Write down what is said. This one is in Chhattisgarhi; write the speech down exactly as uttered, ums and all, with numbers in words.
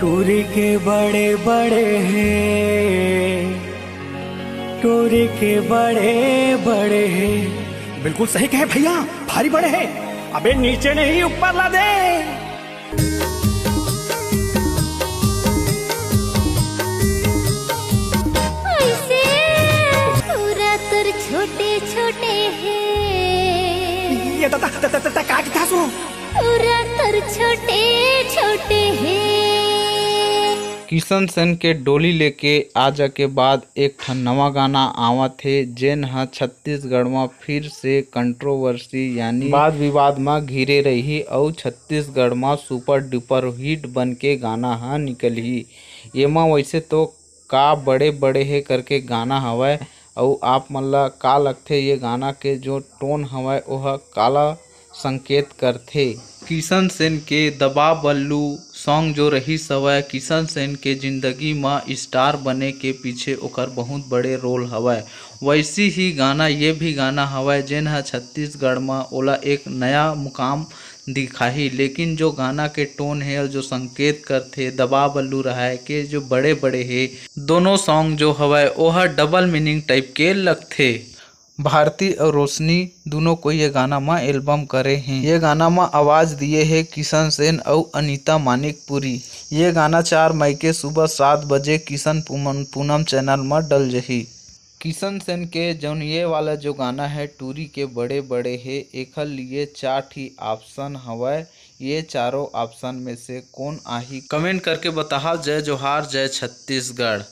टूरी के बड़े बड़े हैं, टूरी के बड़े बड़े हैं। बिल्कुल सही कहे भैया, भारी बड़े हैं। अबे नीचे नहीं, ऊपर ला दे। ऐसे पूरा तोर छोटे छोटे हे। ये त, त, त, त, त, का किथा सो? पूरा तोर छोटे छोटे हे। किशन सेन के डोली लेके आ जाके बाद एक ठन नवा गाना आवत हे, जेन ह छत्तीसगढ़ म फिर से कंट्रोवर्सी यानी वाद विवाद म घिरे रही अउ छत्तीसगढ़ म सुपर डुपर हिट बन के गाना ह निकलही। एमा वैसे तो का बड़े बड़े हे करके गाना हवय, अउ आप मन ला का लगथे ये गाना के जो टोन हवय ओह काला संकेत करथे? किशन सेन के दबा बल्लू सॉन्ग जो रहिस हवय, किशन सेन के जिंदगी म स्टार बने के पीछे ओकर बहुत बड़े रोल हवय। वैसी ही गाना ये भी गाना हवय, जेन ह छत्तीसगढ़ म ओला एक नया मुकाम दिखाही। लेकिन जो गाना के टोन हे और जो संकेत करथे दबा बल्लू रहाय के जो बड़े बड़े हे, दोनों सॉन्ग जो हवय ओह डबल मीनिंग टाइप के लगथे। भारती अउ रोशनी दुनों कोई ये गाना म एल्बम करे हे। ये गाना म आवाज दिए हे किशन सेन अउ अनीता मानिकपुरी। ये गाना चार मई के सुबह सात बजे किशन पूमन-, पूनम चैनल म डल जही। किशन सेन के जौन ये वाला जो गाना है टूरी के बड़े बड़े हे, एखर लिए चार ठी ऑप्शन हवय। ये चारों ऑप्शन में से कौन आही, कमेंट करके बताहा। जय जोहार, जय छत्तीसगढ़।